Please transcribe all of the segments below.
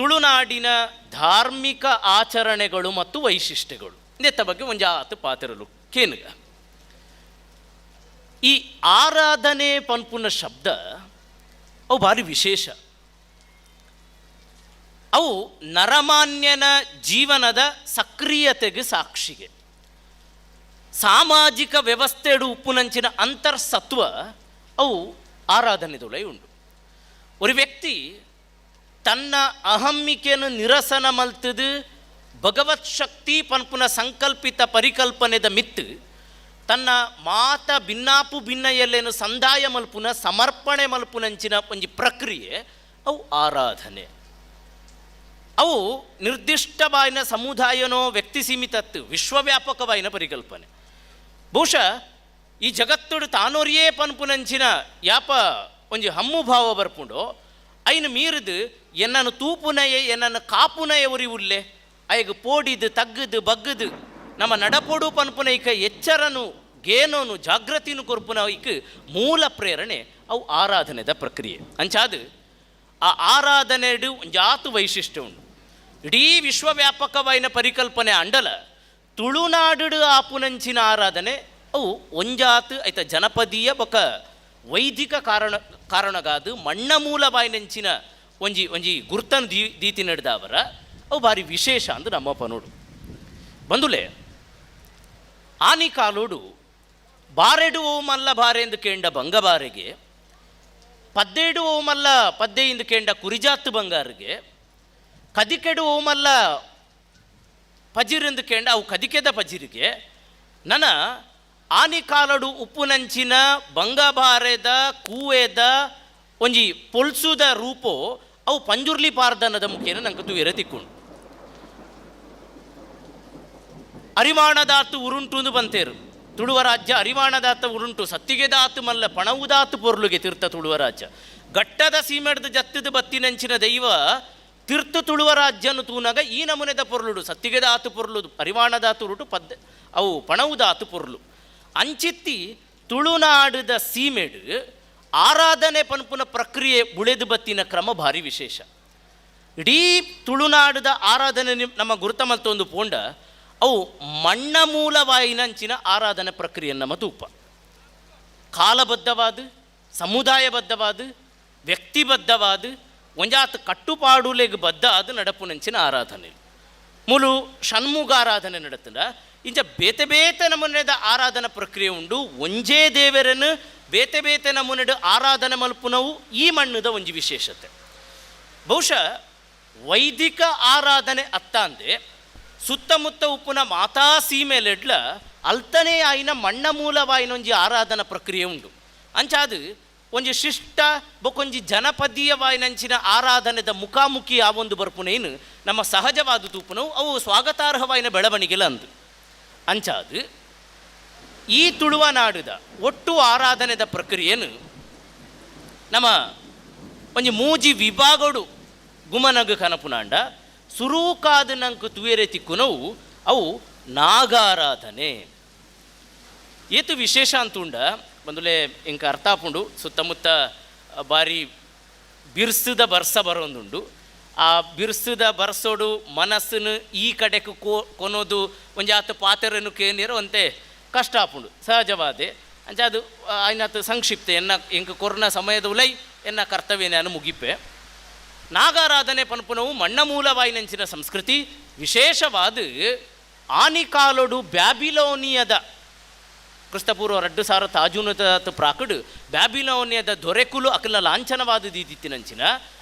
ತುಳುನಾಡಿನ ಧಾರ್ಮಿಕ ಆಚರಣೆಗಳು ಮತ್ತು ವೈಶಿಷ್ಟ್ಯಗಳು ಇಂದೆತ್ತ ಬಗ್ಗೆ ಒಂಜಾತು ಪಾತೆರಲು ಕೇನುಗ. ಈ ಆರಾಧನೆ ಪನ್ಪುನ ಶಬ್ದ ಅವು ಭಾರಿ ವಿಶೇಷ. ಅವು ನರಮಾನ್ಯನ ಜೀವನದ ಸಕ್ರಿಯತೆಗೆ ಸಾಕ್ಷಿಗೆ. ಸಾಮಾಜಿಕ ವ್ಯವಸ್ಥೆಡು ಉಪ್ಪುನಂಚಿನ ಅಂತರ್ಸತ್ವ ಅವು ಆರಾಧನೆದೊಳೈ ಉಂಡು. ಒಂದು ವ್ಯಕ್ತಿ ತನ್ನ ಅಹಮ್ಮಿಕೆಯನ್ನು ನಿರಸನ ಮಲ್ತದು ಭಗವತ್ ಶಕ್ತಿ ಪನ್ಪುನ ಸಂಕಲ್ಪಿತ ಪರಿಕಲ್ಪನೆದ ಮಿತ್ತು ತನ್ನ ಮಾತ ಭಿನ್ನಾಪು ಭಿನ್ನ ಎಲ್ಲೇನು ಸಂದಾಯ ಮಲ್ಪುನ, ಸಮರ್ಪಣೆ ಮಲ್ಪುನಂಚಿನ ಒಂಜಿ ಪ್ರಕ್ರಿಯೆ ಅವು ಆರಾಧನೆ. ಅವು ನಿರ್ದಿಷ್ಟವಾಯಿನ ಸಮುದಾಯನೋ ವ್ಯಕ್ತಿ ಸೀಮಿತತ್ತು, ವಿಶ್ವವ್ಯಾಪಕವಾಯಿನ ಪರಿಕಲ್ಪನೆ. ಬಹುಶಃ ಈ ಜಗತ್ತುಡು ತಾನೊರಿಯೇ ಪನ್ಪುನಂಚಿನ ಯಾಪ ಒಂಜಿ ಹಮ್ಮು ಭಾವ ಬರ್ಪುಂಡೋ, ಐನು ಮೀರಿದು ಎನ್ನನ್ನು ತೂಪುನಯೆ, ಎನ್ನನ್ನು ಕಾಪುನಯ ಒರಿ ಉಲ್ಲೆ, ಅಯ್ಯಗ್ ಪೋಡಿದು ತಗ್ಗದು ಬಗ್ಗದು ನಮ್ಮ ನಡಪೊಡು ಪನ್ಪುನ ಇಕ ಎಚ್ಚರನು ಗೇನೋನು ಜಾಗೃತಿನು ಕೊರ್ಪುನ ಇಕ್ ಮೂಲ ಪ್ರೇರಣೆ ಅವು ಆರಾಧನೆದ ಪ್ರಕ್ರಿಯೆ. ಅಂಚಾದು ಆ ಆರಾಧನೆಡು ಒಂಜಾತು ವೈಶಿಷ್ಟ್ಯ ಉಂಡು. ಇಡೀ ವಿಶ್ವವ್ಯಾಪಕವಾಯಿನ ಪರಿಕಲ್ಪನೆ ಅಂಡಲ ತುಳುನಾಡು ಆಪುನಂಚಿನ ಆರಾಧನೆ ಅವು ಒಂಜಾತು ಐತ ಜನಪದೀಯ ಬೊಕ ವೈದಿಕ ಕಾರಣಗಾದು ಮಣ್ಣ ಮೂಲ ಬಾಯಿನಂಚಿನ ಒಂಜಿ ಒಂಜಿ ಗುರ್ತನ್ ದೀತಿ ನಡೆದವರ ಅವು ಭಾರಿ ವಿಶೇಷ ಅಂದು ನಮ್ಮ ಪನೋಡು. ಬಂದುಲೆ, ಆನಿ ಕಾಲೋಡು ಬಾರೆಡು ಮಲ್ಲ ಬಾರೆ ಎಂದು ಕೇಂಡ ಬಂಗಬಾರೆಗೆ, ಪದ್ದೇಡು ಮಲ್ಲ ಪದ್ದೆ ಎಂದು ಕೇಂಡ ಕುರಿಜಾತು ಬಂಗಾರಿಗೆ, ಕದಿಕೆಡು ಓಮಲ್ಲ ಪಜಿರೆಂದು ಕೇಂಡ ಅವು ಕದಿಕೆದ ಪಜಿರಿಗೆ, ನನ ಆನಿ ಕಾಲಡು ಉಪ್ಪುನಂಚಿನ ಬಂಗಬಾರೆದ ಕೂವೆದ ಒಂಜಿ ಪೊಲ್ಸುದ ರೂಪೋ ಅವು ಪಂಜುರ್ಲಿ ಪಾರ್ದನದ ಮುಖೇನ ನಂಗೆ ತುವೆರೆ ತಿಕ್ಕೊಂಡು. ಅರಿವಾಣದಾತು ಉರುಂಟುಂದು ಬಂತೇರು ತುಳುವ ರಾಜ್ಯ. ಅರಿವಾಣದಾತ ಉರುಂಟು ಸತ್ತಿಗೆದಾತು ಮಲ್ಲ ಪಣವುದಾತು ಪೊರ್ಲುಗೆ ತೀರ್ಥ ತುಳುವ ರಾಜ್ಯ. ಗಟ್ಟದ ಸೀಮೆಡ್ದು ಜತ್ತದ ಬತ್ತಿನಂಚಿನ ದೈವ ತೀರ್ಥ ತುಳುವ ರಾಜ್ಯನು ತೂನಗ ಈ ನಮೂನೆದ ಪೊರ್ಲುಡು ಸತ್ತಿಗೆದಾತು ಪೊರ್ಲುದು ಅರಿವಾಣದಾತು ಉರುಟು ಪದ್ದ ಅವು ಪಣವುದಾತು ಪೊರ್ಲು. ಅಂಚಿತ್ತಿ ತುಳುನಾಡುದ ಸೀಮೆಡು ಆರಾಧನೆ ಪನ್ಪುನ ಪ್ರಕ್ರಿಯೆ ಬುಳೆದು ಬತ್ತಿನ ಕ್ರಮ ಭಾರಿ ವಿಶೇಷ. ಇಡೀ ತುಳುನಾಡುದ ಆರಾಧನೆ ನಮ್ಮ ಗುರುತಮಲ್ತೊಂದು ಪೋಂಡ ಅವು ಮಣ್ಣ ಮೂಲವಾಯಿನಂಚಿನ ಆರಾಧನೆ ಪ್ರಕ್ರಿಯೆ ನಮ್ಮ ತೂಪ. ಕಾಲಬದ್ಧವಾದ, ಸಮುದಾಯಬದ್ಧವಾದ, ವ್ಯಕ್ತಿಬದ್ಧವಾದ, ಒಂಜಾತ್ ಕಟ್ಟುಪಾಡುಲೆಗ್ ಬದ್ಧ ಅದು ನಡಪುನಂಚಿನ ಆರಾಧನೆ. ಮೂಲು ಷಣ್ಮುಗ ಆರಾಧನೆ ನಡತಂಡ ಇಂಚ ಬೇತೆ ಬೇತೆ ನಮೂನೆದ ಆರಾಧನಾ ಪ್ರಕ್ರಿಯೆ ಉಂಡು. ಒಂಜೇ ದೇವರನ್ನು ಬೇತೆ ಬೇತೆ ನಮೂನೆಡು ಆರಾಧನೆ ಮಲ್ಪುನವು ಈ ಮಣ್ಣದ ಒಂಜಿ ವಿಶೇಷತೆ. ಬಹುಶಃ ವೈದಿಕ ಆರಾಧನೆ ಅತ್ತಾಂದೆ ಸುತ್ತಮುತ್ತ ಉಪ್ಪುನ ಮಾತಾ ಸೀಮೆಲೆಡ್ಲ ಅಲ್ತನೇ ಆಯಿನ ಮಣ್ಣ ಮೂಲವಾಯಿನ ಒಂಜಿ ಆರಾಧನಾ ಪ್ರಕ್ರಿಯೆ ಉಂಡು. ಅಂಚಾದು ಒಂಜಿ ಶಿಷ್ಟ ಬೊಕೊಂಜಿ ಜನಪದೀಯವಾಯಿನಂಚಿನ ಆರಾಧನೆದ ಮುಖಾಮುಖಿ ಆ ಒಂದು ಬರ್ಪುನೇನು ನಮ್ಮ ಸಹಜವಾದ ತೂಪುನವು ಅವು ಸ್ವಾಗತಾರ್ಹವಾಯಿನ ಬೆಳವಣಿಗೆಲ ಅಂದು. ಅಂಚಾದು ಈ ತುಳುವ ನಾಡುದ ಒಟ್ಟು ಆರಾಧನೆದ ಪ್ರಕ್ರಿಯೆನು ನಮ್ಮ ಒಂಜಿ ಮೂಜಿ ವಿಭಾಗಡು ಗುಮನಗು ಕನಪುನಾಂಡ ಸುರೂಕಾದ ನಂಕು ತುವೇರೆ ತಿಕ್ಕುನವು ಅವು ನಾಗಾರಾಧನೆ. ಏತು ವಿಶೇಷ ಅಂತುಂಡ ಬಂದುಲೆ, ಇಂಕ ಅರ್ಥ ಆಪುಂಡು. ಸುತ್ತಮುತ್ತ ಬಾರಿ ಬಿರ್ಸುದ ಬರ್ಸ ಬರೋಂದುಂಡು. ಆ ಬಿರ್ಸುದ ಬರ್ಸೋಡು ಮನಸ್ಸನ್ನು ಈ ಕಡೆಗೆ ಕೊನೋದು ಒಂಜಿ ಆತ ಪಾತೆರನು ಕೇನಿರೋ ಅಂತೆ ಕಷ್ಟ ಆಪುಂಡು ಸಹಜವಾದೆ. ಅಂಚ ಅದು ಆಯ್ನಾತ್ ಸಂಕ್ಷಿಪ್ತ ಎನ್ನ ಎಂಕ್ ಕೊರ್ನ ಸಮಯದ ಉಲೈ ಎನ್ನ ಕರ್ತವ್ಯ ನಾನು ಮುಗಿಪೆ. ನಾಗಾರಾಧನೆ ಪನ್ಪುನವು ಮಣ್ಣ ಮೂಲವಾಯಿನಂಚಿನ ಸಂಸ್ಕೃತಿ. ವಿಶೇಷವಾದ ಆನಿಕಾಲೊಡು ಬ್ಯಾಬಿಲೋನಿಯದ ಕ್ರಿಸ್ತಪೂರ್ವ 2000 ತಾಜೂನದ ಪ್ರಾಕಡು ಬ್ಯಾಬಿಲೋನಿಯದ ದೊರೆಕುಲು ಅಕಲ ಲಾಂಛನವಾದ ದೀದಿತ್ತಿನಂಚಿನ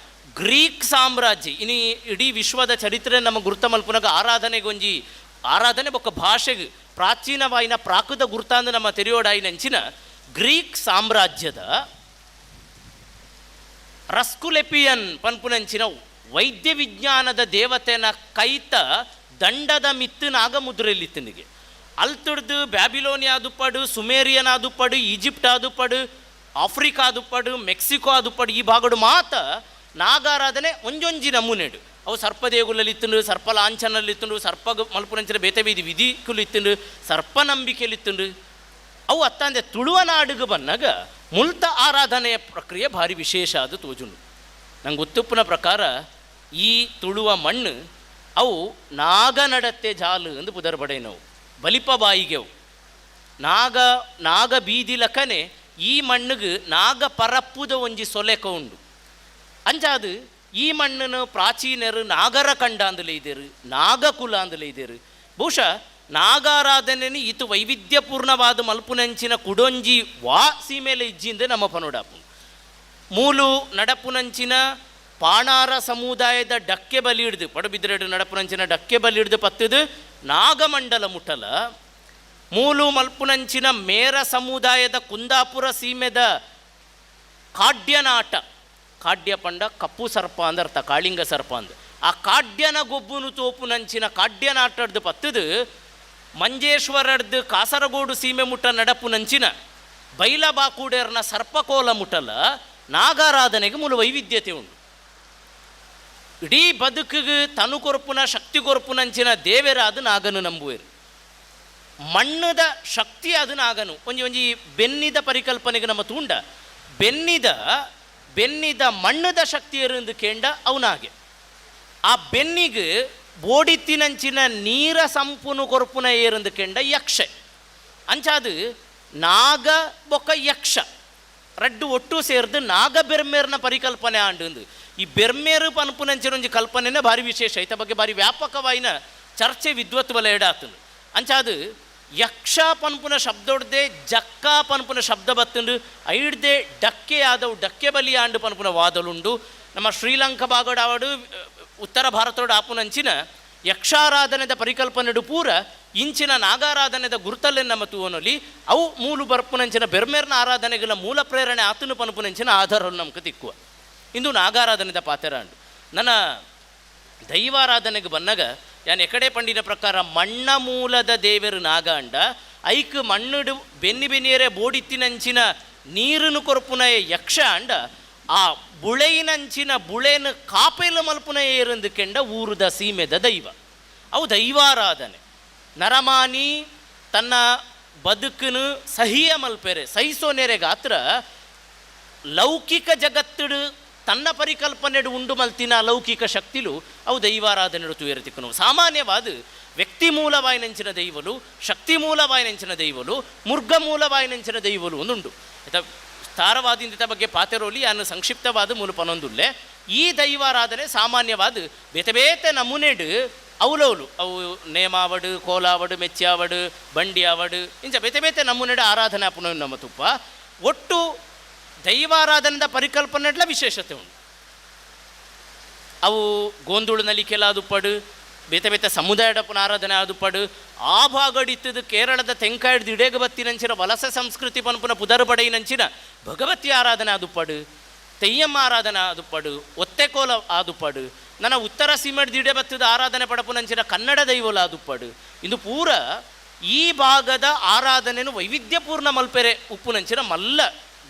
ಗ್ರೀಕ್ ಸಾಮ್ರಾಜ್ಯ. ಇನಿ ಇಡೀ ವಿಶ್ವದ ಚರಿತ್ರೆ ನಮ್ಮ ಗುರ್ತ ಮಲ್ಪುನಗ ಆರಾಧನೆಗೊಂಜಿ ಆರಾಧನೆ ಬೊಕ್ಕ ಭಾಷೆಗೆ ಪ್ರಾಚೀನವಾಯಿನ ಪ್ರಾಕೃತ ಗುರ್ತಾಂದು ನಮ್ಮ ತೆರೆಯೋಡಾಯಿನಂಚಿನ ಗ್ರೀಕ್ ಸಾಮ್ರಾಜ್ಯದ ರಸ್ಕುಲೆಪಿಯನ್ ಪನ್ಪುನಂಚಿನ ವೈದ್ಯ ವಿಜ್ಞಾನದ ದೇವತೆನ ಕೈತ ದಂಡದ ಮಿತ್ತು ನಾಗಮುದ್ರೆಲಿತ್ತನಿಗೆ. ಅಲ್ತುಡ್ದು Babylonia ದುಪ್ಪಡು, Sumerian ಆದುಪ್ಪಡು, Egypt ಆದುಪ್ಪಡು, Africa ದುಪ್ಪಡು, Mexico ಆದುಪ್ಪಡು, ಈ ಭಾಗಡು ಮಾತ ನಾಗಾರಾಧನೆ ಒಂಜೊಂಜಿ ನಮೂನೆಡು. ಅವು ಸರ್ಪದೇಗುಲಲ್ಲಿ ಇತ್ತಂಡು, ಸರ್ಪ ಲಾಂಛನಲ್ಲಿ ಇತ್ತಂಡು, ಸರ್ಪ ಮಲ್ಪುನಂಚಿನ ಬೇತೆ ಬೀದಿ ವಿಧಿಕುಲು ಇತ್ತಂಡು, ಸರ್ಪ ನಂಬಿಕೆಲಿ ಇತ್ತಂಡು. ಅವು ಅತ್ತಂದೆ ತುಳುವ ನಾಡುಗು ಬನ್ನಾಗ ಮುಲ್ತ ಆರಾಧನೆಯ ಪ್ರಕ್ರಿಯೆ ಭಾರಿ ವಿಶೇಷ ಅದು ತೋಜುಂಡು. ನಂಗೆ ಗೊತ್ತುಪ್ಪನ ಪ್ರಕಾರ ಈ ತುಳುವ ಮಣ್ಣು ಅವು ನಾಗನಡತ್ತೆ ಜಾಲು ಎಂದು ಪುದರ್ ಪಡೆಯಿನವು ಬಲಿಪ ಬಾಯಿಗೆವು ನಾಗ ನಾಗ ಬೀದಿ ಲಕ್ಕನೆ ಈ ಮಣ್ಣಿಗೆ ನಾಗ ಪರಪ್ಪುದ ಒಂಜಿ ಸೊಲೆಕ ಉಂಡು. ಅಂಚಾದು ಈ ಮಣ್ಣನ್ನು ಪ್ರಾಚೀನರು ನಾಗರ ಕಂಡ ಅಂದಲೇ ಇದ್ದೇರು, ನಾಗಕುಲ ಅಂದಲೇ ಇದ್ದೇರು. ಬಹುಶಃ ನಾಗಾರಾಧನೆನಿ ಇತು ವೈವಿಧ್ಯಪೂರ್ಣವಾದ ಮಲ್ಪುನಂಚಿನ ಕುಡೊಂಜಿ ವಾ ಸೀಮೆಲೆ ಇಜ್ಜಿಂದೆ ನಮ್ಮ ಪನೋಡಾಪು. ಮೂಲು ನಡಪುನಂಚಿನ ಪಾಣಾರ ಸಮುದಾಯದ ಡಕ್ಕೆ ಬಲಿ ಹಿಡ್ದು ಪಡುಬಿದ್ರೆಡು ನಡಪುನಂಚಿನ ಡಕ್ಕೆ ಬಲಿ ಹಿಡ್ದು ಪತ್ತದು ನಾಗಮಂಡಲ ಮುಟ್ಟಲ. ಮೂಲು ಮಲ್ಪುನಂಚಿನ ಮೇರ ಸಮುದಾಯದ ಕುಂದಾಪುರ ಸೀಮೆದ ಕಾಡ್ಯನಾಟ, ಕಾಡ್ಯ ಪಂಡ ಕಪ್ಪು ಸರ್ಪ ಅಂದರ್ಥ, ಕಾಳಿಂಗ ಸರ್ಪ ಅಂದ ಆ ಕಾಡ್ಯನ ಗೊಬ್ಬುನು ತೋಪುನಂಚಿನ ಕಾಡ್ಯನಾಟಡ್ದು ಪತ್ತದು ಮಂಜೇಶ್ವರಡ್ದು ಕಾಸರಗೋಡು ಸೀಮೆ ಮುಟ್ಟ ನಡಪುನಂಚಿನ ಬೈಲಬಾಕೂಡೇರ್ನ ಸರ್ಪಕೋಲ ಮುಟ್ಟಲ ನಾಗಾರಾಧನೆಗೆ ಮೂಲ ವೈವಿಧ್ಯತೆ ಉಂಟು. ಇಡೀ ಬದುಕಿಗೆ ತನು ಕೊರ್ಪುನ ಶಕ್ತಿ ಕೊರ್ಪುನಂಚಿನ ದೇವರಾದ ನಾಗನು ನಂಬುವೆರು. ಮಣ್ಣದ ಶಕ್ತಿ ಅದು ನಾಗನು. ಒಂಜಿ ಒಂಜಿ ಬೆನ್ನಿದ ಪರಿಕಲ್ಪನೆಗೆ ನಮ್ಮ ತೂಂಡ ಬೆನ್ನಿದ ಬೆನ್ನಿದ ಮಣ್ಣದ ಶಕ್ತಿ ಎರಂದು ಕೇಂಡ ಅವನಾಗೆ ಆ ಬೆನ್ನಿಗೆ ಬೋಡಿತ್ತಿನಂಚಿನ ನೀರ ಸಂಪುನು ಕೊರ್ಪುನ ಏರಂದು ಕೆಂಡ ಯಕ್ಷ. ಅಂಚಾದು ನಾಗ ಬೊಕ್ಕ ಯಕ್ಷ ರಡ್ಡು ಒಟ್ಟು ಸೇರ್ದು ನಾಗ ಬೆರ್ಮೇರ್ನ ಪರಿಕಲ್ಪನೆ ಆಂಡು. ಈ ಬೆರ್ಮೇರು ಪನ್ಪುನಂಚಿನ ಒಂಜಿ ಕಲ್ಪನೆನೇ ಭಾರಿ ವಿಶೇಷ. ಐತ ಬಗ್ಗೆ ಭಾರಿ ವ್ಯಾಪಕವಾಯಿನ ಚರ್ಚೆ ವಿದ್ವತ್ ವಲಯ ಎಡಾತುಂಡು. ಅಂಚಾದು ಯಕ್ಷ ಪನ್ಪುನ ಶಬ್ದೊಡ್ದೆ ಜಕ್ಕ ಪನ್ಪುನ ಶಬ್ದ ಬತ್ತುಂಡು, ಐಡ್ದೆ ಡಕ್ಕೆ ಆದವು ಡಕ್ಕೆ ಬಲಿ ಆಂಡು ಪನ್ಪುನ ವಾದಲುಂಡು. ನಮ್ಮ ಶ್ರೀಲಂಕಾ ಭಾಗಡಾವಡು ಉತ್ತರ ಭಾರತೋಡು ಆಪುನಂಚಿನ ಯಕ್ಷಾರಾಧನೆದ ಪರಿಕಲ್ಪನೆಡು ಪೂರ ಇಂಚಿನ ನಾಗಾರಾಧನೆದ ಗುರುತಲ್ಲೇ ನಮ್ಮ ತೂವನೊಲಿ ಅವು ಮೂಲು ಬರ್ಪುನಂಚಿನ ಬೆರ್ಮೇರ್ನ ಆರಾಧನೆಗಳ ಮೂಲ ಪ್ರೇರಣೆ ಆತನು ಪನ್ಪುನಂಚಿನ ಆಧಾರವನ್ನು ನಮ್ಗೆ ತಿಕ್ಕುವ. ಇಂದು ನಾಗಾರಾಧನೆದ ಪಾತೆರಾಂಡು. ನನ್ನ ದೈವಾರಾಧನೆಗೆ ಬನ್ನಗ ಯಾನ್ ಎಕಡೆ ಪಂಡಿನ ಪ್ರಕಾರ ಮಣ್ಣ ಮೂಲದ ದೇವರು ನಾಗಾಂಡ ಐಕ್ ಮಣ್ಣುಡು ಬೆನ್ನಿ ಬೆನ್ನಿಯರೆ ಬೋಡಿತ್ತಿನಂಚಿನ ನೀರನ್ನು ಕೊರ್ಪುನ ಯಕ್ಷ ಅಂಡ ಆ ಬುಳೆಯಿನಂಚಿನ ಬುಳೆನು ಕಾಪೇಲು ಮಲ್ಪುನ ಏರಂದು ಕೆಂಡ ಊರುದ ಸೀಮೆದ ದೈವ. ಅವು ದೈವಾರಾಧನೆ. ನರಮಾನಿ ತನ್ನ ಬದುಕನ್ನು ಸಹಿಯ ಮಲ್ಪೆರೆ ಸಹಿಸೋ ನೆರೆ ಗಾತ್ರ ಲೌಕಿಕ ಜಗತ್ತುಡು ತನ್ನ ಪರಿಕಲ್ಪನೆಡು ಉಂಡು ಮಲ್ತಿನ ಅಲೌಕಿಕ ಶಕ್ತಿಲು ಅವು ದೈವಾರಾಧನೆಡು ತುಯರತಿಕ್ಕನು. ಸಾಮಾನ್ಯವಾದ ವ್ಯಕ್ತಿ ಮೂಲವಾಯಿನಂಚಿನ ದೈವಲು, ಶಕ್ತಿ ಮೂಲವಾಯಿನಂಚಿನ ದೈವಲು, ಮುರ್ಗ ಮೂಲವಾಯಿನಂಚಿನ ದೈವಲು ಒಂದುಂಡು. ಆಯ್ತಾ, ವಿಸ್ತಾರವಾದ ಬಗ್ಗೆ ಪಾತೆರೋಲಿ ಅನ್ನು ಸಂಕ್ಷಿಪ್ತವಾದ ಮೂಲ ಪನೊಂದುಲ್ಲೆ. ಈ ದೈವಾರಾಧನೆ ಸಾಮಾನ್ಯವಾದ ಬೇತೆ ಬೇತೆ ನಮೂನೆಡು ಅವಲೌಲು ಅವು ನೇಮಾವಡು, ಕೋಲಾವಡು, ಮೆಚ್ಚಾವಡು, ಬಂಡಿಯಾವಡು ಇಂಚ ಬೇತೆ ಬೇತೆ ನಮೂನೆಡು ಆರಾಧನೆ ಅಪುನ ನಮ್ಮ ತುಪ್ಪ. ಒಟ್ಟು ದೈವಾರಾಧನೆದ ಪರಿಕಲ್ಪನೆಡ್ಲ ವಿಶೇಷತೆ ಉಂಟು. ಅವು ಗೋಂದುಳು ನಲಿಕೆಲ್ಲ ಅದು ಬೇತೆ ಬೇತೆ ಸಮುದಾಯದ ಆರಾಧನೆ ಆದುಪಡು. ಆ ಭಾಗಡಿತ್ತದು ಕೇರಳದ ತೆಂಕಾಯ್ದು ಇಡೇಗ ಬತ್ತಿನಂಚಿನ ವಲಸೆ ಸಂಸ್ಕೃತಿ ಪನ್ಪುನ ಪುದರು ಪಡೆಯಿನಂಚಿನ ಭಗವತಿ ಆರಾಧನೆ ಆದುಪಡು, ತೆಯ್ಯಮ್ಮ ಆರಾಧನೆ ಆದುಪಡು, ಒತ್ತೆಕೋಲ ಆದುಪಡು, ನನ್ನ ಉತ್ತರ ಸೀಮೆಡ್ ದಿಡೆ ಬತ್ತದ ಆರಾಧನೆ ಪಡಪುನಂಚಿನ ಕನ್ನಡ ದೈವಲ ಆದುಪಡು. ಇಂದು ಪೂರ ಈ ಭಾಗದ ಆರಾಧನೆನು ವೈವಿಧ್ಯಪೂರ್ಣ ಮಲ್ಪೆರೆ ಉಪ್ಪುನಂಚಿನ ಮಲ್ಲ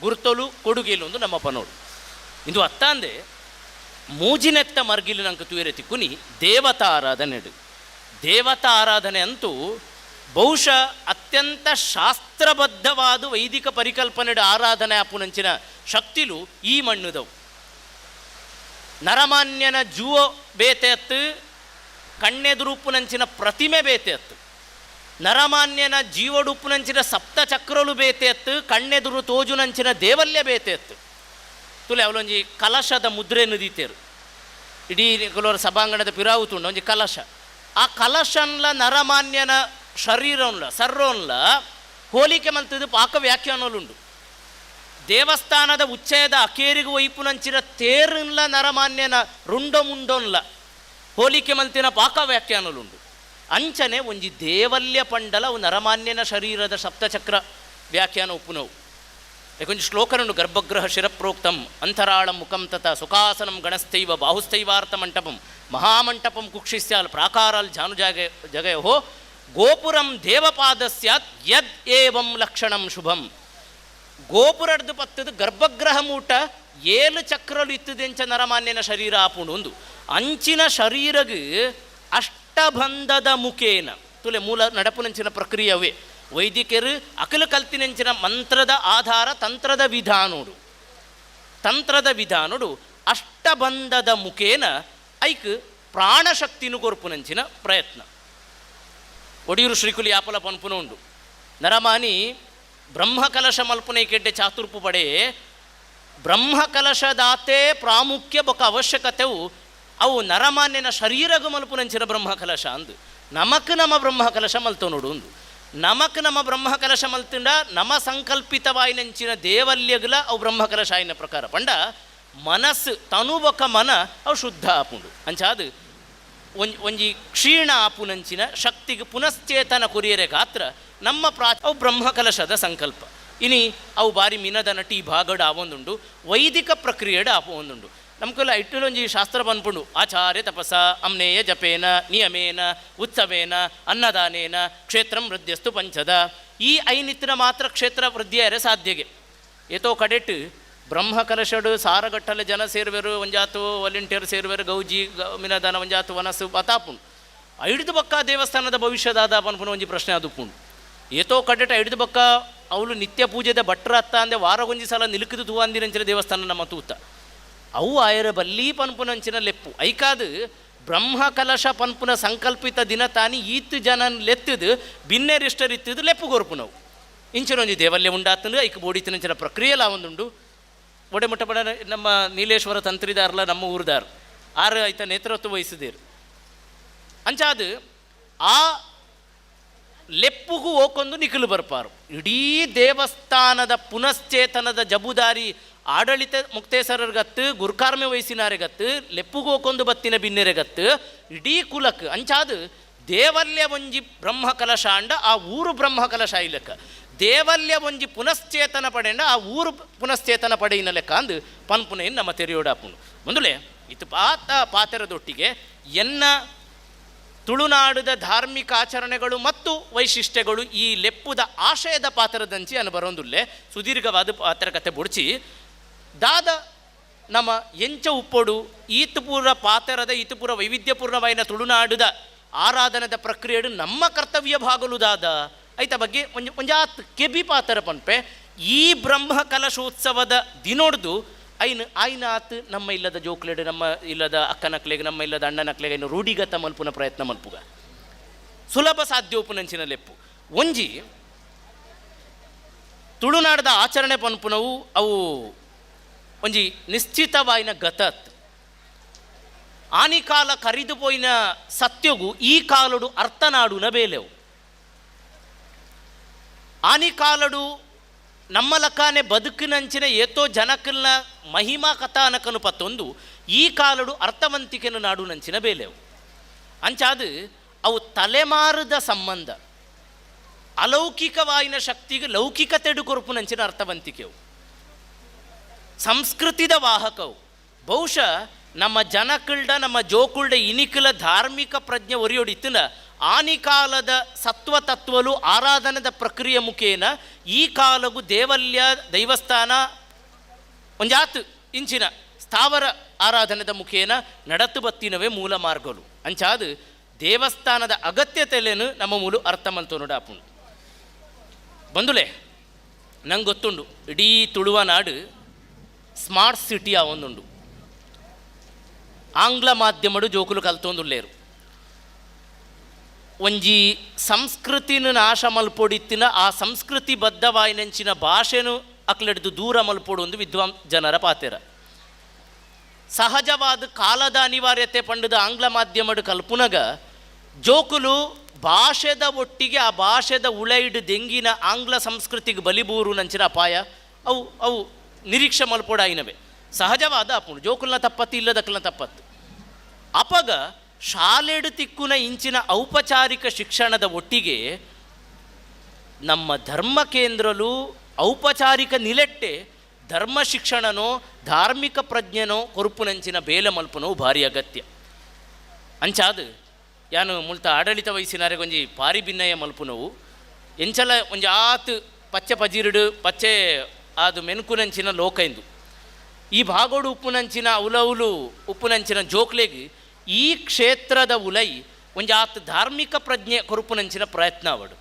ಗುರ್ತಲು ಕೊಡುಗೆಲು ಒಂದು ನಮ್ಮ ಪನೋಡು. ಇಂದು ಅತ್ತಾಂದೆ ಮೂಜಿನೆತ್ತ ಮರ್ಗಿಲು ನಂಗೆ ತುಯರೆ ತಿಕ್ಕುನಿ ದೇವತಾ ಆರಾಧನೆಡು. ದೇವತಾ ಆರಾಧನೆ ಅಂತೂ ಬಹುಶಃ ಅತ್ಯಂತ ಶಾಸ್ತ್ರಬದ್ಧವಾದ ವೈದಿಕ ಪರಿಕಲ್ಪನೆಡು ಆರಾಧನೆ ಆಪುನಂಚಿನ ಶಕ್ತಿಲು ಈ ಮಣ್ಣುದವು. ನರಮಾನ್ಯನ ಜೂವ ಬೇತೆ ಅತ್ತು, ಕಣ್ಣೆದುರುಪ್ಪುನಂಚಿನ ಪ್ರತಿಮೆ ಬೇತೆ ಅತ್ತು, ನರಮಾನ್ಯನ ಜೀವಡುಪ್ಪುನಂಚಿನ ಸಪ್ತ ಚಕ್ರಲು ಬೇತೆ ಅತ್ತು, ಕಣ್ಣೆದುರು ತೋಜುನಂಚಿನ ದೇವಲ್ಯ ಬೇತೆ ಅತ್ತು. ತುಲೆ ಅವಲೊಂಜಿ ಕಲಶದ ಮುದ್ರೆ ನುದೀತೇರು ಇಡೀ ಕೆಲವರು ಸಭಾಂಗಣದ ಪಿರಾವು ತುಂಡು ಒಂಜಿ ಕಲಶ. ಆ ಕಲಶನ್ಲ ನರಮಾನ್ಯನ ಶರೀರನ್ಲ ಸರ್ರೋನ್ಲ ಹೋಲಿಕೆ ಮಂತದ್ದು ಪಾಕ ವ್ಯಾಖ್ಯಾನಲುಂಡು. ದೇವಸ್ಥಾನದ ಉಚ್ಚಯದ ಅಕೇರಿಗು ಒಯ್ಪುನಂಚಿನ ತೇರುನ್ಲ ನರಮಾನ್ಯನ ರುಂಡ ಮುಂಡೊನ್ಲ ಹೋಲಿಕೆ ಮಂತಿನ ಪಾಕ ವ್ಯಾಖ್ಯಾನಲುಂಡು. ಅಂಚನೆ ಒಂಜಿ ದೇವಲ್ಯ ಪಂಡಲ ಅವು ನರಮಾನ್ಯನ ಶರೀರದ ಸಪ್ತಚಕ್ರ ವ್ಯಾಖ್ಯಾನ ಉಪ್ಪುನವು. ಯಾಕೊಂಜಿ ಶ್ಲೋಕನುಂಡು, ಗರ್ಭಗೃಹ ಶಿರಪ್ರೋಕ್ತಂ ಅಂತರಾಳಂ ಮುಖಂ ತತ ಸುಖಾಸನಂ ಗಣಸ್ಥೈವ ಬಾಹುಸ್ಥೈವಾರ್ಥ ಮಂಟಪಂ ಮಹಾಮಂಟಪಂ ಕುಕ್ಷಿಸ್ಯಾಲ್ ಪ್ರಾಕಾರಾಲ್ ಜಾನುಜಾಗ ಜಗಯೋ ಗೋಪುರಂ ದೇವಪಾದ ಸ್ಯಾತ್ ಯದ್ ಏವಂ ಲಕ್ಷಣಂ ಶುಭಂ. ಗೋಪುರಡ್ದು ಪತ್ತದು ಗರ್ಭಗೃಹ ಮೂಟ ಏಳು ಚಕ್ರಲು ಇತ್ತದೆಂಚ ನರಮಾನ್ಯನ ಶರೀರ ಆಪುಂಡು ಒಂದು ಅಂಚಿನ ಶರೀರಗು ಅಷ್ಟಬಂಧದ ಮುಖೇನ ತುಲೆ ಮೂಲ ನಡಪುನಂಚಿನ ಪ್ರಕ್ರಿಯವೇ ವೈದಿಕರು ಅಕಲು ಕಲ್ತಿನಂಚಿನ ಮಂತ್ರದ ಆಧಾರ ತಂತ್ರದ ವಿಧಾನೋಡು ತಂತ್ರದ ವಿಧಾನೋಡು ಅಷ್ಟಬಂಧದ ಮುಖೇನ ಐಕ್ ಪ್ರಾಣಶಕ್ತಿನು ಕೊರ್ಪುನಂಚಿನ ಪ್ರಯತ್ನ. ಒಡಿಯೂರು ಶ್ರೀಕುಲಿ ಯಾಪಲ ಪನ್ಪುನ ಉಂಡು, ನರಮಾನಿ ಬ್ರಹ್ಮಕಲಶ ಮಲ್ಪುನ ಕೆಡ್ಡೆ ಚಾತುರ್ಪು ಪಡೆ ಬ್ರಹ್ಮಕಲಶದಾತೆ ಪ್ರಾಮುಖ್ಯ ಬೊಕ ಅವಶ್ಯಕತೆವು ಅವು ನರಮಾನ್ಯನ ಶರೀರಗು ಮಲ್ಪುನಂಚಿನ ಬ್ರಹ್ಮಕಲಶ ಅಂದು. ನಮಕ್ ನಮ ಬ್ರಹ್ಮಕಲಶ ಮಲ್ತೊನುಡು ಉಂದು. ನಮಕ್ ನಮ ಬ್ರಹ್ಮಕಲಶ ಮಲ್ತುಂಡ ನಮ ಸಂಕಲ್ಪಿತವಾಯಿನಂಚಿನ ದೇವಲ್ಯಗುಲ ಅವು ಬ್ರಹ್ಮಕಲಶ ಆಯಿನ ಪ್ರಕಾರ ಪಂಡ ಮನಸ್ಸು ತನು ಬೊಕ ಮನ ಅವು ಶುದ್ಧ ಆಪುಂಡು. ಅಂಚಾದು ಒಂಜಿ ಒಂಜಿ ಕ್ಷೀಣ ಆಪುನಂಚಿನ ಶಕ್ತಿಗೆ ಪುನಶ್ಚೇತನ ಕೊರಿಯರೆ ಗಾತ್ರ ನಮ್ಮ ಅವು ಬ್ರಹ್ಮಕಲಶದ ಸಂಕಲ್ಪ. ಇನಿ ಅವು ಬಾರಿ ಮಿನದ ನಟಿ ಭಾಗಡ್ ಆವೊಂದುಂಡು, ವೈದಿಕ ಪ್ರಕ್ರಿಯೆಡ್ ಆಪೊಂದುಂಡು. ನಮ್ಕೆಲ್ಲ ಇಟ್ಟುಲೊಂಜಿ ಶಾಸ್ತ್ರ ಪನ್ಪುಂಡು, ಆಚಾರ್ಯ ತಪಸ ಅಮ್ನೇಯ ಜಪೇನ ನಿಯಮೇನ ಉತ್ಸವೇನ ಅನ್ನದಾನೇನ ಕ್ಷೇತ್ರಂ ವೃದ್ಧ್ಯಸ್ತು ಪಂಚದ. ಈ ಐನಿತ್ತಿನ ಮಾತ್ರ ಕ್ಷೇತ್ರ ವೃದ್ಧಿಯಾರೆ ಸಾಧ್ಯಗೆ. ಏತೋ ಕಡೆಟ್ ಬ್ರಹ್ಮಕಲಶಡು ಸಾರಗಟ್ಟಲೆ ಜನ ಸೇರುವೆರು, ಒಂಜಾತು ವಾಲಂಟಿಯರ್ ಸೇರುವೆರು, ಗೌಜಿ ಮಿನದಾನ ಒಂಜಾತು ವನಸ್ಸು ಪತಾಪುಂಡು. ಐಡ್ದು ಬಕ್ಕ ದೇವಸ್ಥಾನದ ಭವಿಷ್ಯದಾದ ಪನ್ಪುನ ಒಂಜಿ ಪ್ರಶ್ನೆ ಅದುಪುಂಡು. ಏತೋ ಕಡೆಟ ಐಡ್ದು ಬಕ್ಕ ಅವಳು ನಿತ್ಯ ಪೂಜೆದ ಭಟ್ರ ಅತ್ತ ಅಂದೆ ವಾರಗೊಂಜಿ ಸಲ ನಿಲುಕಿದು ತೂವಂದಿನಂಚಿನ ದೇವಸ್ಥಾನ ನಮ್ಮ ತೂತ ಅವು ಆಯರ ಬಲ್ಲಿ ಪನ್ಪುನಂಚಿನ ಲೆಪ್ಪು. ಐಕಾದು ಬ್ರಹ್ಮಕಲಶ ಪನ್ಪುನ ಸಂಕಲ್ಪಿತ ದಿನ ತಾನಿ ಈತ್ ಜನ ಲೆತ್ತದು ಬಿನ್ನೆರಿಷ್ಟರಿತ್ತದು ಲೆಪ್ಪು ಕೊರ್ಪುನವು. ಇಂಚಿನ ಒಂಜಿ ದೇವಲ್ಯ ಉಂಡಾತಂದು ಐಕ್ ಬೋಡಿತಿನಂಚಿನ ಪ್ರಕ್ರಿಯೆಲ ಒಂದುಂಡು. ಒಡೆಮುಟ್ಟಪಡ ನಮ್ಮ ನೀಲೇಶ್ವರ ತಂತ್ರಿದಾರಲ ನಮ್ಮ ಊರುದಾರ್ ಆರು ಐತ ನೇತೃತ್ವ ವಹಿಸಿದೇರು. ಅಂಚಾದು ಆ ಲೆಪ್ಪುಗೂ ಓಕೊಂದು ನಿಖಲು ಬರ್ಪಾರು. ಇಡೀ ದೇವಸ್ಥಾನದ ಪುನಶ್ಚೇತನದ ಜಬುದಾರಿ ಆಡಳಿತ ಮುಕ್ತೇಸರರ್ಗತ್ತು, ಗುರುಕಾರ್ಮೆ ವಯಸ್ಸಿನಾರೆಗತ್ತು, ಲೆಪ್ಪುಗೂ ಓಕೊಂದು ಬತ್ತಿನ ಬಿನ್ನೆರೆಗತ್ತು, ಇಡೀ ಕುಲಕ್. ಅಂಚಾದು ದೇವಲ್ಯ ಒಂಜಿ ಬ್ರಹ್ಮಕಲಶ ಅಂಡ ಆ ಊರು ಬ್ರಹ್ಮಕಲಶ ಇಲ್ಲಕ್ಕ, ದೇವಲ್ಯ ಒಂಜಿ ಪುನಶ್ಚೇತನ ಪಡೆಂಡ ಆ ಊರು ಪುನಶ್ಚೇತನ ಪಡೆಯಿನ ಲೆಕ್ಕ ಅಂದು ಪನ್ಪುನೇನು ನಮ್ಮ ತೆರೆಯೋಡಾಪುನು. ಮುಂದುಲೆ ಇತ್ತು ಪಾತ ಪಾತೆರದೊಟ್ಟಿಗೆ ಎನ್ನ ತುಳುನಾಡುದ ಧಾರ್ಮಿಕ ಆಚರಣೆಗಳು ಮತ್ತು ವೈಶಿಷ್ಟ್ಯಗಳು ಈ ಲೆಪ್ಪುದ ಆಶಯದ ಪಾತ್ರದಂಚಿ ಅನ್ನು ಬರೋಂದುಲ್ಲೆ ಸುದೀರ್ಘವಾದ ಪಾತ್ರ ಕತೆ ಬುಡ್ಚಿ ದಾದ ನಮ್ಮ ಎಂಚ ಉಪ್ಪೊಡು ಈತಪೂರ ಪಾತರದ ಈತಪೂರ ವೈವಿಧ್ಯಪೂರ್ಣವಾಯಿನ ತುಳುನಾಡುದ ಆರಾಧನದ ಪ್ರಕ್ರಿಯೆಡು ನಮ್ಮ ಕರ್ತವ್ಯ ಭಾಗಲು ದಾದ ಐತ ಬಗ್ಗೆ ಒಂಜಿ ಒಂಜಾತ್ ಕೆಬಿ ಪಾತರ ಪನ್ಪೆ. ಈ ಬ್ರಹ್ಮ ಕಲಶೋತ್ಸವದ ದಿನೊಡ್ದು ಐನ್ ಆಯ್ನಾತ್ ನಮ್ಮ ಇಲ್ಲದ ಜೋಕ್ಲೆಡು, ನಮ್ಮ ಇಲ್ಲದ ಅಕ್ಕನಕ್ಲೆಗ್, ನಮ್ಮ ಇಲ್ಲದ ಅಣ್ಣನಕ್ಲೆಗ್ ಐನು ರೂಢಿಗತ ಮಲ್ಪುನ ಪ್ರಯತ್ನ ಮಲ್ಪುಗ ಸುಲಭ ಸಾಧ್ಯೋಪುನಂಚಿನ ಲೆಪ್ಪು. ಒಂಜಿ ತುಳುನಾಡದ ಆಚರಣೆ ಪನ್ಪುನವು ಅವು ಒಂಜಿ ನಿಶ್ಚಿತವಾಯಿನ ಗತತ್ ಆನಿಕಾಲ ಕರಿದು ಪೋಯಿನ ಸತ್ಯಗು ಈ ಕಾಲಡು ಅರ್ಥನಾಡುನ ಬೇಲೆವು. ಆನಿಕಾಲಡು ನಮ್ಮ ಲಕಾನೆ ಬದುಕಿನಂಚಿನ ಏತೋ ಜನಕಲ್ನ ಮಹಿಮಾ ಕಥಾನಕನು ಪತ್ತೊಂದು ಈ ಕಾಲಡು ಅರ್ಥವಂತಿಕೆನು ನಾಡು ನಂಚಿನ ಬೇಲೆವು. ಅಂಚಾದು ಅವು ತಲೆಮಾರದ ಸಂಬಂಧ ಅಲೌಕಿಕವಾಯಿನ ಶಕ್ತಿಗೆ ಲೌಕಿಕತೆಡು ಕೊರುಪುನಂಚಿನ ಅರ್ಥವಂತಿಕೆವು ಸಂಸ್ಕೃತಿದ ವಾಹಕವು. ಬಹುಶಃ ನಮ್ಮ ಜನಕುಲ್ಡ ನಮ್ಮ ಜೋಕುಲ್ಡ ಇನಿಕುಲ ಧಾರ್ಮಿಕ ಪ್ರಜ್ಞೆ ಒರಿಯೊಡಿತ್ತಿನ ಆನಿಕಾಲದ ಸತ್ವ ತತ್ವಲು ಆರಾಧನದ ಪ್ರಕ್ರಿಯೆ ಮುಖೇನ ಈ ಕಾಲಗು ದೇವಲ್ಯ ದೈವಸ್ಥಾನ ಒಂಜಾತ್ ಇಂಚಿನ ಸ್ಥಾವರ ಆರಾಧನದ ಮುಖೇನ ನಡತು ಬತ್ತಿನವೇ ಮೂಲ ಮಾರ್ಗಲು. ಅಂಚಾದು ದೇವಸ್ಥಾನದ ಅಗತ್ಯತೆಲೇನು ನಮ್ಮ ಮೂಲ ಅರ್ಥ ಮಲ್ತೊನುಡ ಆಪುಂಡು. ಬಂದುಲೆ ನಂಗೆ ಗೊತ್ತುಂಡು ಇಡೀ ತುಳುವ ನಾಡು ಸ್ಮಾರ್ಟ್ ಸಿಟಿ ಆವೊಂದುಂಡು. ಆಂಗ್ಲ ಮಾಧ್ಯಮಡು ಜೋಕುಲು ಕಲ್ತೊಂದುಲ್ಲೇರು. ಒಂಜಿ ಸಂಸ್ಕೃತಿನ ನಾಶ ಮಲ್ಪೊಡಿತ್ತಿನ ಆ ಸಂಸ್ಕೃತಿ ಬದ್ಧವಾಯಿನಂಚಿನ ಭಾಷೆನು ಅಕ್ಲೆಡ್ದು ದೂರ ಮಲ್ಪೊಡು ಒಂದು ವಿದ್ವಾಂ ಜನರ ಪಾತೆರ. ಸಹಜವಾದ ಕಾಲದ ಅನಿವಾರ್ಯತೆ ಪಂಡದ ಆಂಗ್ಲ ಮಾಧ್ಯಮಡು ಕಲ್ಪುನಗ ಜೋಕುಲು ಭಾಷೆದ ಒಟ್ಟಿಗೆ ಆ ಭಾಷೆದ ಉಳೈಡು ದೆಂಗಿನ ಆಂಗ್ಲ ಸಂಸ್ಕೃತಿಗೆ ಬಲಿಬೂರು ನಂಚಿನ ಅಪಾಯ ಅವು ಅವು ನಿರೀಕ್ಷೆ ಮಲ್ಪೊಡಾಯಿನವೆ. ಸಹಜವಾದ ಅಪುಂಡು ಜೋಕುಲ್ನ ತಪ್ಪತ್ತು ಇಲ್ಲದಕ್ಕಲ್ನ ತಪ್ಪತ್ತು. ಅಪಗ ಶಾಲೆಡು ತಿಕ್ಕುನ ಇಂಚಿನ ಔಪಚಾರಿಕ ಶಿಕ್ಷಣದ ಒಟ್ಟಿಗೆ ನಮ್ಮ ಧರ್ಮ ಕೇಂದ್ರಲು ಔಪಚಾರಿಕ ನಿಲೆಟ್ಟೆ ಧರ್ಮ ಶಿಕ್ಷಣನೋ ಧಾರ್ಮಿಕ ಪ್ರಜ್ಞೆನೋ ಕೊರುಪುನಂಚಿನ ಬೇಲೆ ಮಲ್ಪುನವು ಭಾರಿ ಅಗತ್ಯ. ಅಂಚಾದು ಯಾನು ಮುಲ್ತ ಆಡಳಿತ ವಹಿಸಿನಾರೆ ಒಂಜಿ ಪಾರಿ ಭಿನ್ನಯ ಮಲ್ಪುನವು ಎಂಚಲ ಒಂಜಿ ಆತ್ ಪಚ್ಚೆ ಪಜಿರುಡು ಪಚ್ಚೆ ಅದು ಮೆನ್ಕುನಂಚಿನ ಲೋಕ ಇಂದು. ಈ ಭಾಗೋಡು ಉಪ್ಪುನಂಚಿನ ಉಲೌಲು ಉಪ್ಪುನಂಚಿನ ಜೋಕ್ಲೆಗ್ ಈ ಕ್ಷೇತ್ರದ ಉಲೈ ಒಂಜಿ ಆತ್ ಧಾರ್ಮಿಕ ಪ್ರಜ್ಞೆ ಕೊರುಪುನಂಚಿನ ಪ್ರಯತ್ನ ಅವಡು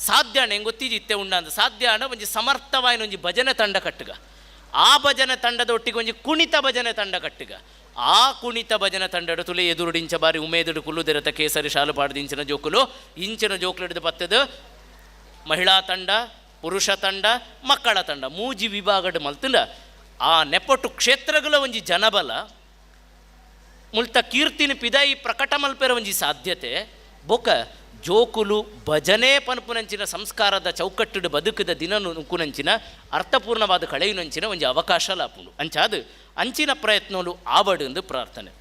ಸಾಧ್ಯ ಅಣ್ಣ ಗೊತ್ತಿಜಿ ಇತ್ತೆ ಉಂಡಂದು ಸಾಧ್ಯ ಅಣ್ಣ ಒಂಜಿ ಸಮರ್ಥವಾಯಿನ ಒಂಜಿ ಭಜನೆ ತಂಡ ಕಟ್ಟುಗ, ಆ ಭಜನೆ ತಂಡದ ಒಟ್ಟಿಗೆ ಒಂಜಿ ಕುಣಿತ ಭಜನೆ ತಂಡ ಕಟ್ಟುಗ, ಆ ಕುಣಿತ ಭಜನೆ ತಂಡಡು ತುಲೆ ಎದುರುಡಿಂಚ ಬಾರಿ ಉಮೇದುಡು ಕುಲ್ಲುದೆರತ ಕೇಸರಿ ಶಾಲು ಪಾಡ್ದಿಂಚಿನ ಜೋಕುಲು. ಇಂಚಿನ ಜೋಕುಲೆಡ್ದು ಪತ್ತದು ಮಹಿಳಾ ತಂಡ, ಪುರುಷ ತಂಡ, ಮಕ್ಕಳ ತಂಡ ಮೂಜಿ ವಿಭಾಗಡ್ ಮಲ್ತುಂಡ ಆ ನೆಪೊಟ್ಟು ಕ್ಷೇತ್ರಗಳ ಒಂಜಿ ಜನಬಲ ಮುಲ್ತ ಕೀರ್ತಿನ ಪಿದಾಯಿ ಪ್ರಕಟ ಮಲ್ಪೆರ ಒಂಜಿ ಸಾಧ್ಯತೆ. ಬೊಕ ಜೋಕುಲು ಭಜನೆ ಪನ್ಪುನಂಚಿನ ಸಂಸ್ಕಾರದ ಚೌಕಟ್ಟುಡು ಬದುಕದ ದಿನ ನುಕ್ಕುನಂಚಿನ ಅರ್ಥಪೂರ್ಣವಾದ ಕಳೆಯುನಂಚಿನ ಒಂಜಿ ಅವಕಾಶ ಲಾಪುಂಡು. ಅಂಚಾದ್ ಅಂಚಿನ ಪ್ರಯತ್ನಲು ಆವಡ್ ಎಂದು ಪ್ರಾರ್ಥನೆ.